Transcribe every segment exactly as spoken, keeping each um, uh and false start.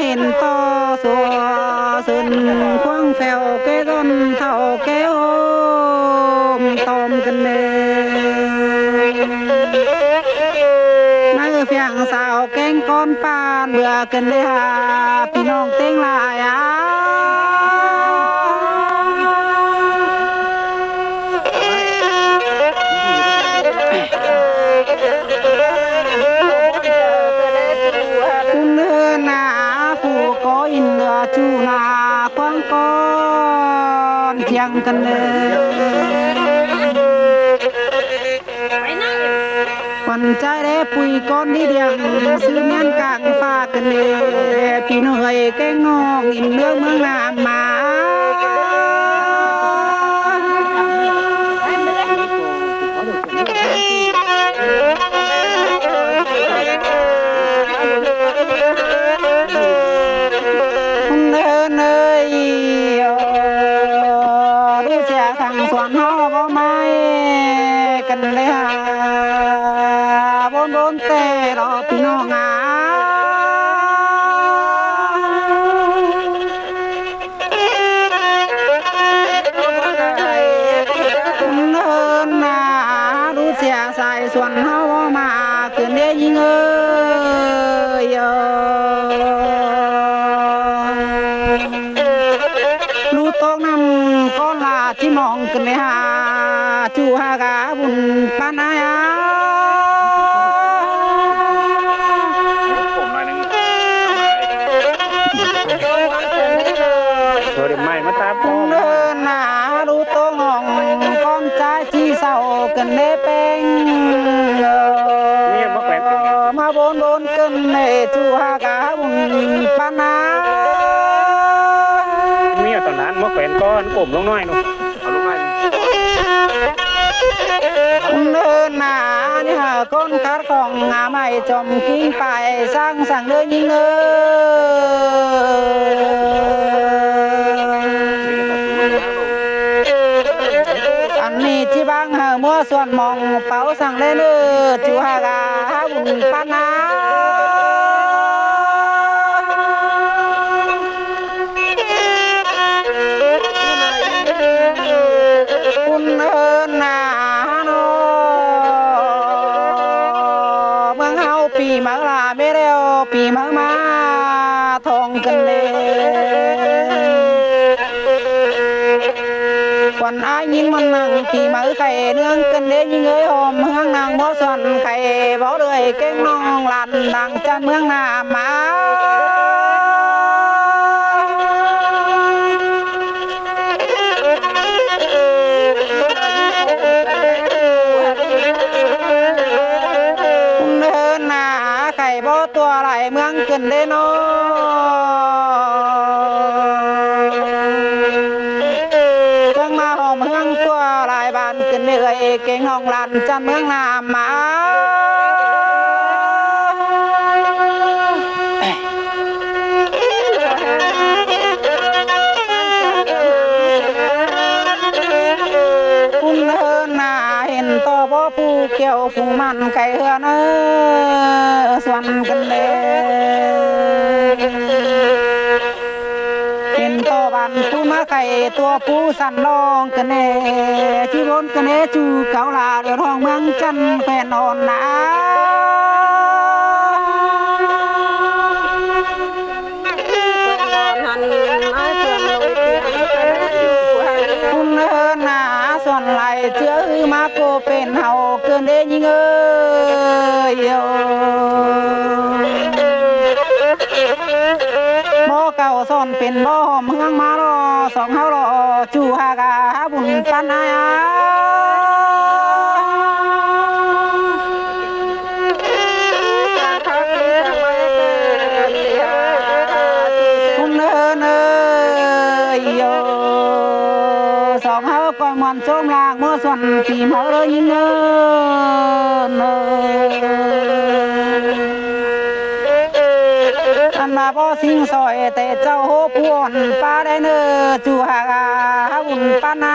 hên ꞌto sua sưn khuang pheo ké ꞌdọn thảu ké ôm tôm căn ꞌnê. ꞌNớ phiang sao kéng ꞌcón ꞌpan bưa căn ꞌnê hả ꞌpi ꞌnọng ꞌtếng lai a. ꞌPứng ꞌhướn ꞌnạ phủ ꞌcọ ꞌnhính ꞌlứa ꞌchu ꞌnạ ꞌquáng ꞌcón thiêng căn ꞌnê. Khuôn ꞌchái đé pui ꞌcón đi điêng ꞌsứ ꞌmiến cang ꞌphạ căn ꞌnê. ꞌPi ꞌnọng ơi kéng ꞌnọng ꞌnhính ꞌlứa ꞌmướng ꞌnặm ꞌmá. ꞌNới ꞌnới, ꞌlứa sia thăng suôn ꞌháu báu ꞌmá căn ꞌnê hả. Bón bón ꞌtẹ lo ꞌpi ꞌnọng a. ꞌNới ꞌnạ ꞌlứa sia sai suôn ꞌháu báu ꞌmá căn ꞌnê ꞌnhính ơi. ꞌLứa ꞌtốc ꞌnặm ꞌcón ꞌlạ ꞌchí ꞌmóng căn ꞌnê hả. ꞌChu hả ꞌcọ bun ꞌpắn ai a. Thôi để mai mà ta ꞌNới ꞌnạ ꞌlứa ꞌtốc ꞌnọng ꞌcón ꞌchái ꞌchí sau căn ꞌnê ꞌpéng. ꞌMá bón bón căn ꞌnê ꞌchu hả ꞌcọ bun ꞌpắn a. ꞌMí tỏn hán ꞌmá quen ꞌcọ ꞌcốm ꞌlống ꞌnọi ꞌnụ. ꞌNới ꞌnạ ꞌnị hả ꞌcốn khát khong ngả ꞌmạy chom king pay ꞌsáng săng ꞌnớ ꞌnhính ơi. Ăn ꞌnị ꞌchí ꞌváng hảư ꞌmứa suôn ꞌmóng páo săng ꞌlế ꞌnớ ꞌchu hả ꞌcọ bun ꞌpắn a. ꞌPứng ꞌhướn ꞌnạ ꞌnọ ꞌmướng ꞌháu ꞌpi ꞌmứ ꞌlạ ꞌmế ꞌlẹo ꞌpi ꞌmứ ꞌmá thong căn ꞌnê. Khuôn ai ꞌnhính ꞌmắn nẳng ꞌpi ꞌmứ khay ꞌnướng căn ꞌnê ꞌnhính ơi, hom ꞌhướng nẳng ꞌmứa suôn khay báu đuổi kéng ꞌnọng lăn đang chăn ꞌmướng ꞌnặm ꞌmá. ꞌNới ꞌnạ khay báu tua lai ꞌmướng căn ꞌnê ꞌnọ. ꞌChăng ꞌmá hom ꞌhướng tua lai ban căn ꞌnê ơi kéng ꞌnọng lăn chăn ꞌmướng ꞌnặm ꞌmá. ꞌPứng ꞌhướn ꞌnạ hên ꞌto báu phủ kiêu phủ mẳn khay ꞌhướn ꞌnớ suôn căn ꞌnê. Hên ꞌto ban phủ ꞌmá khay tua phủ săn ꞌlóng căn ꞌnê. ꞌChí bôn căn ꞌnê ꞌchu cáu ꞌlạ ꞌlứa ꞌhóng ꞌmướng chăn phen ôn ꞌnạ. ꞌPứng ꞌhướn ꞌnạ suôn lai ꞌchưa ꞌhứ ꞌmá ꞌcọ pên hảư căn ꞌnê ꞌnhính ơi. Báu cáu son pên báu hom ꞌhướng ꞌmá lo song ꞌháu lo ꞌchu hả ꞌcọ bun ꞌpắn ai a. ꞌPứng ꞌhướn ơi, song ꞌháu ꞌcoi ꞌmuôn ꞌchốm ꞌláng ꞌmứa suôn ꞌpi ꞌmứ ꞌlới ꞌnhính ơi. Ăn ꞌmá báu sính soi ꞌtẹ ꞌchạu ꞌhố ꞌpuôn ꞌpá đé ꞌnớ ꞌchu hả ꞌcọ bun ꞌpắn a.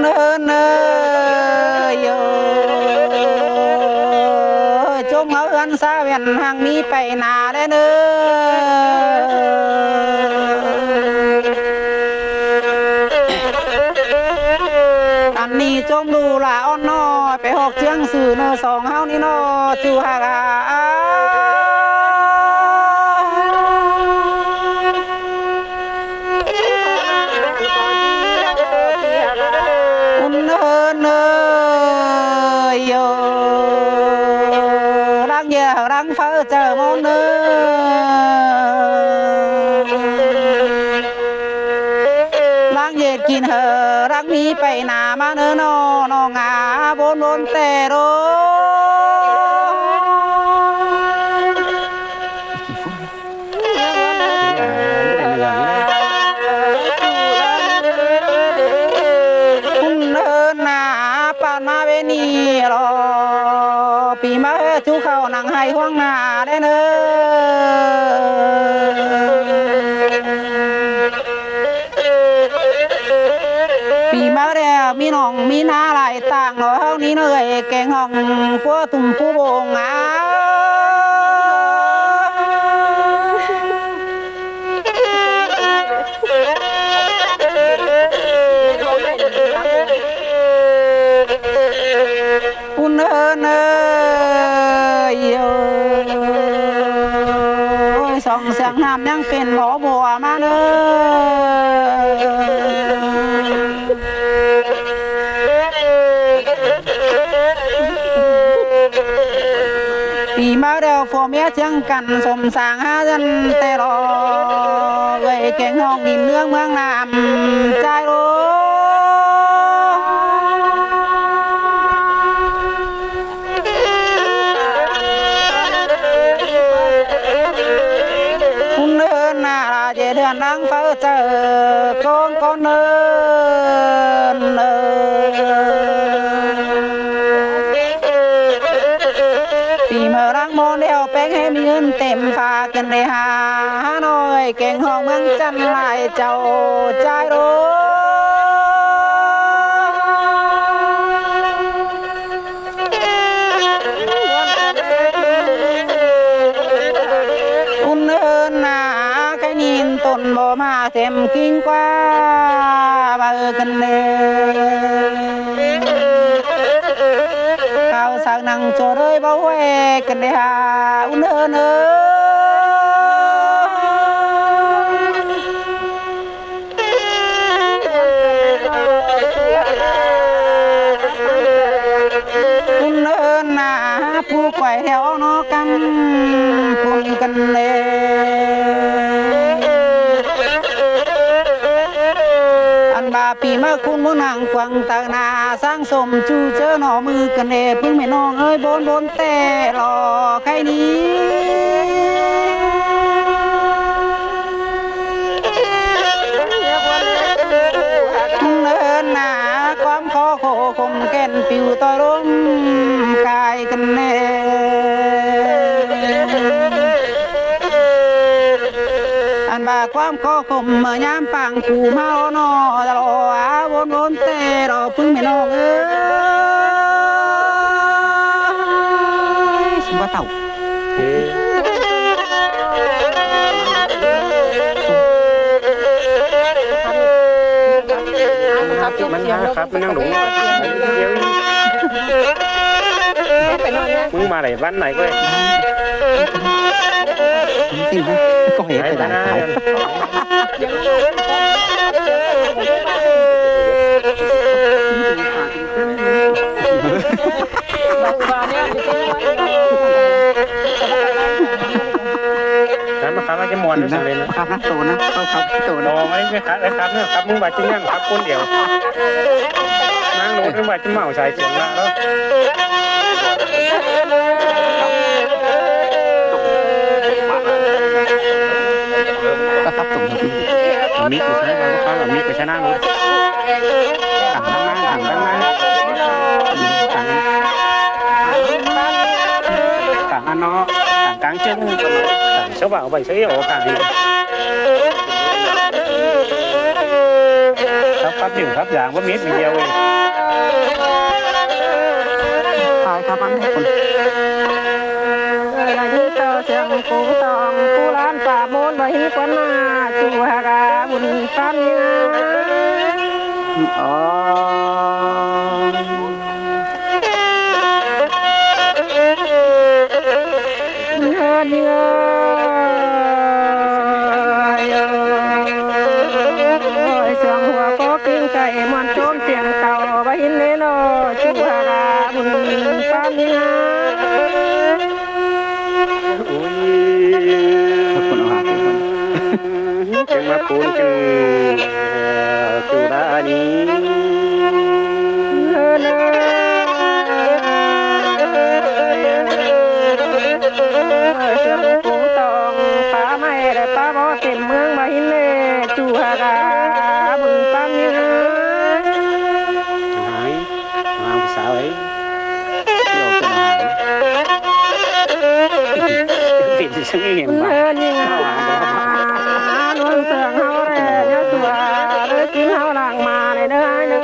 Ơn ơi, ơi, chốm ngó ơn sa ven hăng mi pay nả đen ơi. Ăn ꞌnị chốm đu la ón ꞌnọ, pay ꞌhọt ꞌchương sư ꞌnọ song ꞌháu ꞌnị ꞌnọ, ꞌchu hák a. ꞌUn ơn ơi, ꞌláng ꞌdệt ꞌláng pháư chaư ꞌmôn ơi. ꞌLáng ꞌdệt kin hảư ꞌláng mi pay nả ꞌmá ꞌnớ ꞌnọ, ꞌnọng a, ꞌvốn ꞌvốn ꞌtẹ ꞌlới. ꞌUn ơn a, păn ꞌmá ꞌvế ꞌnị lo, pi ꞌmá ꞌhế ꞌchu khảu nẳng ꞌhại ꞌhuống nả đen ơi. ꞌPi ꞌmá ꞌlẹo ꞌmí ꞌnọng ꞌmí ꞌná lai ꞌtáng ꞌnọ ꞌháu ꞌnị ꞌnớ ơi, kéng ꞌhọng ꞌpúa tủm ꞌpú bông a. ꞌUn ơn ơi, ơi, song siang ꞌnặm ꞌnhắng pên bók bua ꞌmá ꞌnớ. ꞌPi ꞌmá ꞌlẹo phua ꞌmía ꞌchương căn sôm sang hák ꞌdọn ꞌtẹ lo, ꞌvạy kéng ꞌhọng đin ꞌnương ꞌmướng ꞌnặm ꞌchái ꞌlới. ꞌUn ơn a, la ꞌdệt ꞌhướn ꞌláng pháư chaư ꞌcốn ꞌcốn ơn ơi. ꞌPi ꞌmá ꞌláng ꞌmôn ꞌlẹo péng ꞌhế ꞌmí ꞌhướn tẻm pha ꞌcứn đảy hả ꞌnọi, kéng ꞌhọng ꞌmướng chăn lai chảu ꞌchái ꞌlới. ꞌUn ơn a, khay ꞌnịn tốn báu ꞌmá tẻm kin ꞌquá, báu ꞌcứn đảy. Khảu sặc nẳng ꞌchua ꞌlới báu ꞌhuê ꞌcứn đảy hả, ꞌun ơn ơi. ꞌUn ơn a, ꞌpú quay theo ꞌnọ căm phun ꞌcứn đảy. Ăn ꞌva ꞌpi ꞌmá khun ꞌmôn nẳng quảng tau nả ꞌsáng sôm ꞌchu ꞌchớ ꞌnọ ꞌmự ꞌcứn đảy ꞌpứng ꞌmí ꞌnọng ơi, ꞌvốn ꞌvốn ꞌtẹ lo khay ꞌnị. ꞌUn ơn a, ꞌquám khó khổ khốn khen piu ꞌtoi ꞌlốm cai ꞌcứn đảy. Ăn ꞌva ꞌquám khó khổ ꞌmá ꞌnhám pang cu ꞌmá ꞌnọ lo a, ꞌvốn ꞌvốn ꞌtẹ lo ꞌpứng ꞌmí ꞌnọng ơi. Sum ꞌva tảu. Thế. Khắp, khắp ꞌmá ꞌnăng đúng. ꞌMứng ꞌmá đảy ꞌvắn đảy ꞌquới. Có hé phải đảy. Khắp ꞌmá, khắp ꞌmá ꞌchí ꞌmuôn ꞌnớ, săng ꞌlến ꞌnớ. Khắp ꞌnăng ꞌtố ꞌnớ, khắp ꞌtố ꞌnớ. Ồ, ꞌmá ꞌnị khắp, khắp ꞌnớ, khắp ꞌmứng ꞌva ꞌchí ꞌnặn, khắp ꞌcốn điêu. ꞌNăng ꞌlụt ꞌmứng ꞌva ꞌchí ꞌmạu sai siêng ꞌnạ ꞌnớ. Khắp ꞌtố ꞌnớ. Mít ꞌcọ sai, ꞌva khắp ꞌmá mít ꞌcọ sai ꞌnăng ꞌlụt. Tẳng ꞌnăng, tẳng ꞌnăng, tẳng ꞌnăng. Tẳng, tẳng ăn ꞌnọ, tẳng cang ꞌchương, tẳng sáu bảo bảy sáu ổ tẳng ꞌnị. Sáu Khắp chữ khắp dáng báu mết video ơi. Phải khắp ăn hết. Ơi, là đi tàu sương phủ tòng, phủ lan phả môn, bà hí quán mà, chủ hà gà, bùn phan nhá. Ơ. Ơi, sương hua có kinh cậy muôn trôm siêng tàu, bà hín nế lô, chủ hà gà, bùn phan nhá. Ôi. Khắp con hoa, khắp con. Chăng mắc cuốn chăng, ờ, chủ đã đi. Chăng cũng tòng phá mày để phá bó tìm mương mà hín lệ chủ hà gà bùn phan nhá. Hái, hoa sao ấy. Phiền sự hiểm bạ. Luôn sương hao rẻ, nhớ sủa, đôi kín hao làng mà này đôi ai nữa.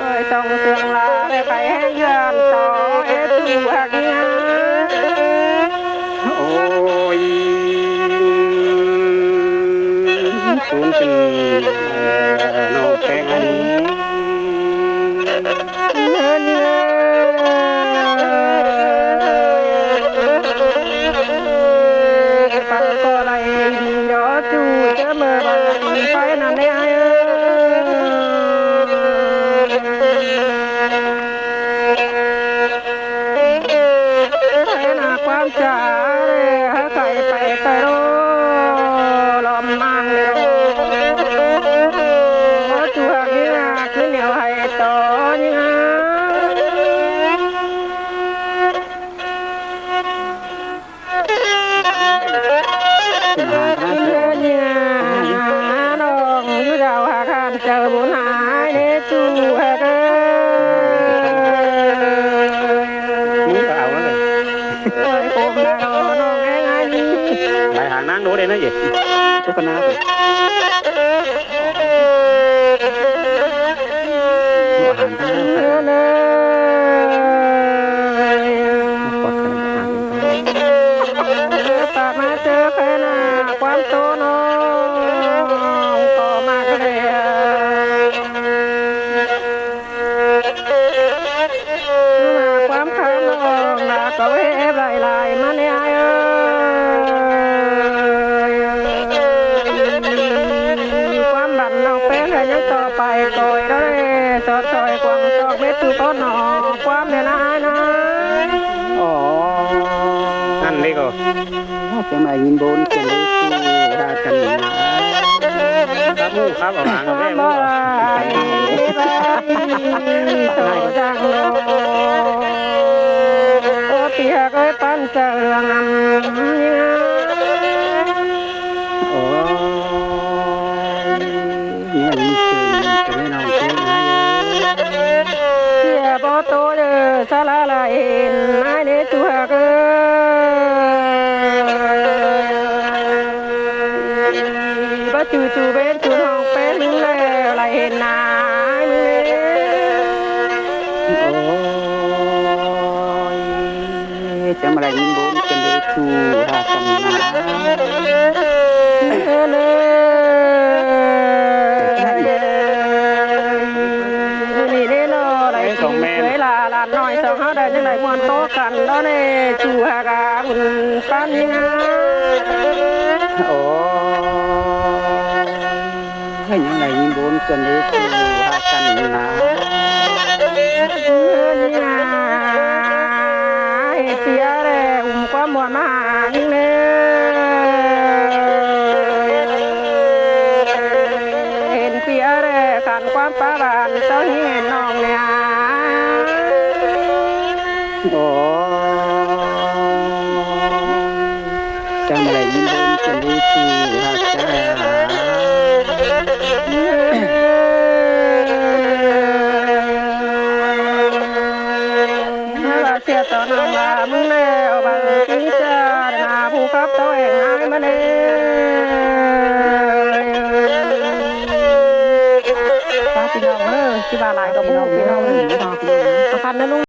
Ơi, sông sương lá, để phải hẹn duyên, tỏ ế tụ hạc nhá. Ôi, cuốn chừng, ờ, nó cái ăn. Pal ko lai di do chu chớ mơ ba tin phai nan ne ai. Phai na quan cha re ha khai phai phai ro lom mang le ro. Chu ha ki na ki neo hai to ni. Nong yu dau ha khan chau bu na ne chu ha ka. Ôi, ôm na nong ai ai ni. Bài hàng năng đố đây nó gì? Chú con nào? Tạp mái tớ khẽ nạ quán tố nó có mạc lệ. Nạ quán khám nó là có ép lại lại mà nè ai ơi. Quán bắn nó phép là những tỏ phải còi đó đây. Tỏ sỏi quảng sọ bếp tu có nó quán nè nạ ai nạ. Ồ. Ăn đi cô. Chớ mà nhìn bốn chân đi tu ra cần nạ. Khắp mù khắp ở hàng bếp mù. Tỏ giang lô. Ô, tia cái pan sơ ngắm. Ôi, nghe đi sương, cái này nó kêu hay. Tia bó tô đơ, sa la la hên, ai nế chu hạc ơi. Bá chu chu bên chu hông pén lũ lè, la hên nái. Ôi. Chớ mà lại nhìn bốn chân đi chu ha chân nạ. Nị nê nó lại ký cưới là làn nói sao háo đây nhưng lại muôn tố cắn đó nè chu ha gà bùn phan nhá. Ôi. Hình như là nhìn bốn chân đi chu ha chân nạ. Tia re um quán muôn mà hăng nê. Hên tia re khăn quán phá bàn tớ hí hên nong nè. Ôi. Chăng mà lại nhìn bốn chân đi chu ha chân. Là sia tỏ nà mà mưng nè, ơ bà kính cha, nà phú khắp tỏ hẹn ai mà nè. ꞌpi ꞌnọng ꞌnớ, ꞌchí ꞌva lai ꞌcọ ꞌpi ꞌnọng ꞌnớ. Au ꞌphắn ꞌnớ ꞌlung.